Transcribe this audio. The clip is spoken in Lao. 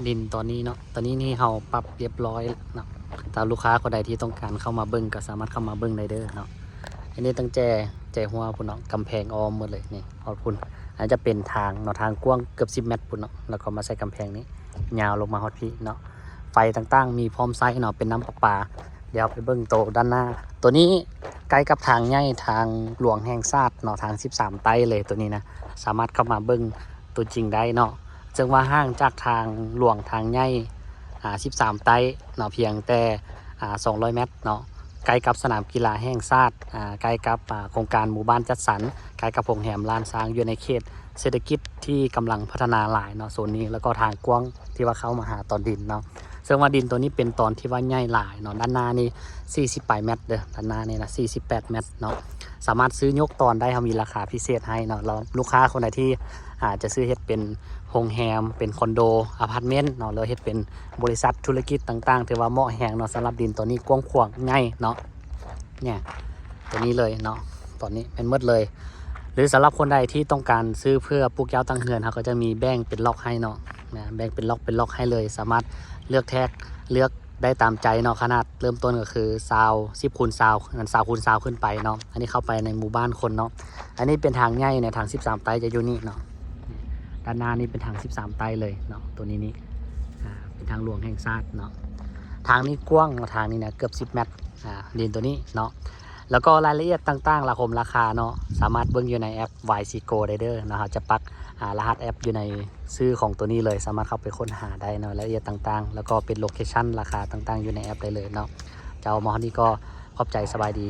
ດິນຕອນນີ້ເນາະ ຕອນນີ້ນີ້ເຮົາປັບຮຽບຮ້ອຍແລ້ວເນາະ. ຖ້າລູກຄ້າຄົນໃດທີ່ຕ້ອງການເຂົ້າມາເບິ່ງ ກໍສາມາດເຂົ້າມາເບິ່ງໄດ້ເດີເນາະ. ອັນນີ້ຕັ້ງແຕ່ໃຈຫົວພຸ້ນເນາະ ກຳແພງອ້ອມໝົດເລີຍນີ້ ຮອດພຸ້ນ. ອັນນີ້ຈະເປັນທາງເນາະ ທາງກວ້າງເກືອບສິບແມັດພຸ້ນເນາະ ແລ້ວກໍມາໃສ່ກຳແພງນີ້ ຍາວລົງມາຮອດພີ້ເນາະ. ໄຟຕ່າງໆມີພ້ອມໃຊ້ເນາະ ເປັນນ້ຳປະປາ. ດຽວເຮົາໄປເບິ່ງໂຕດ້ານໜ້າ. ໂຕນີ້ໃກ້ກັບທາງໃຫຍ່ ທາງຫຼວງແຫ່ງຊາດເນາະ ທາງສິບສາມໃຕ້ເລີຍ ໂຕນີ້ນະ ສາມາດເຂົ້າມາເບິ່ງຕົວຈິງໄດ້ເນາະ. ເຊິ່ງວ່າຫ່າງຈາກທາງຫຼວງທາງໃຫຍ່ ອ່າ ສິບສາມໃຕ້ເນາະ ພຽງແຕ່ ອ່າ ສອງຮ້ອຍແມັດເນາະ. ໃກ້ກັບສະໜາມກິລາແຫ່ງຊາດ ອ່າ ໃກ້ກັບ ອ່າ ໂຄງການໝູ່ບ້ານຈັດສັນ ໃກ້ກັບໂຮງແຮມລ້ານຊ້າງ ຢູ່ໃນເຂດເສດຖະກິດທີ່ກຳລັງພັດທະນາຫຼາຍເນາະ ໂຊນນີ້. ແລ້ວກໍທາງກວ້າງທີ່ວ່າເຂົ້າມາຫາຕອນດິນເນາະ ເຊິ່ງວ່າດິນໂຕນີ້ເປັນຕອນທີ່ວ່າໃຫຍ່ຫຼາຍເນາະ. ດ້ານໜ້ານີ້ສີ່ສິບປາຍແມັດເດີ ດ້ານໜ້ານີ້ນະ ສີ່ສິບແປດແມັດເນາະ. ສາມາດຊື້ຍົກຕອນໄດ້ ເຮົາມີລາຄາພິເສດໃຫ້ເນາະ. ແລ້ວລູກຄ້າຄົນໃດທີ່ ອາດຈະຊື້ເຮັດເປັນໂຮງແຮມ ເປັນຄອນໂດ ອາພາດເມັນເນາະ ຫຼືເຮັດເປັນບໍລິສັດທຸລະກິດຕ່າງໆ ຖືວ່າເໝາະແຮງເນາະ. ສຳລັບດິນໂຕນີ້ກວ້າງຂວາງໃຫຍ່ເນາະ ເນຍ ໂຕນີ້ເລີຍເນາະ ຕອນນີ້ແມ່ນໝົດເລີຍ. ຫຼືສຳລັບຄົນໃດທີ່ຕ້ອງການຊື້ເພື່ອປູກຢາວຕັ້ງເຮືອນ ເຮົາກໍຈະມີແບ່ງເປັນລັອກໃຫ້ເນາະ ນະ ແບ່ງເປັນລັອກເປັນລັອກໃຫ້ເລີຍ. ສາມາດເລືອກແທກ ເລືອກ ໄດ້ຕາມໃຈເນາະ. ຂະໜາດເລີ່ມຕົ້ນກໍຄືຊາວ ສິບຄູນຊາວ ອັນ ຊາວຄູນຊາວຂຶ້ນໄປເນາະ. ອັນນີ້ເຂົ້າໄປໃນໝູ່ບ້ານຄົນເນາະ. ອັນນີ້ເປັນທາງໃຫຍ່ເນາະ ທາງສິບສາມໃຕ້ຈະຢູ່ນີ້ເນາະ. ດ້ານໜ້ານີ້ເປັນທາງສິບສາມໃຕ້ເລີຍເນາະ ໂຕນີ້ນີ້ ອ່າ ເປັນທາງຫຼວງແຫ່ງຊາດເນາະ. ທາງນີ້ກວ້າງເນາະ ທາງນີ້ນະ ເກືອບສິບແມັດ ອ່າ ດິນໂຕນີ້ເນາະ. ແລ້ວກໍລາຍລະອຽດຕ່າງໆ ລາຄົມລາຄາເນາະ ສາມາດເບິ່ງຢູ່ໃນແອັບ ວາຍຊີ ໂກ ໄດ້ເດີເນາະ. ເຮົາຈະປັກ ອ່າ ລະຫັດແອັບຢູ່ໃນຊື່ຂອງໂຕນີ້ເລີຍ ສາມາດເຂົ້າໄປຄົ້ນຫາໄດ້ເນາະ ລາຍລະອຽດຕ່າງໆ ແລ້ວກໍເປັນໂລເຄຊັນ ລາຄາຕ່າງໆ ຢູ່ໃນແອັບໄດ້ເລີຍເນາະ. ເຈົ້າ ມາຮອດນີ້ກໍຂອບໃຈ ສະບາຍດີ.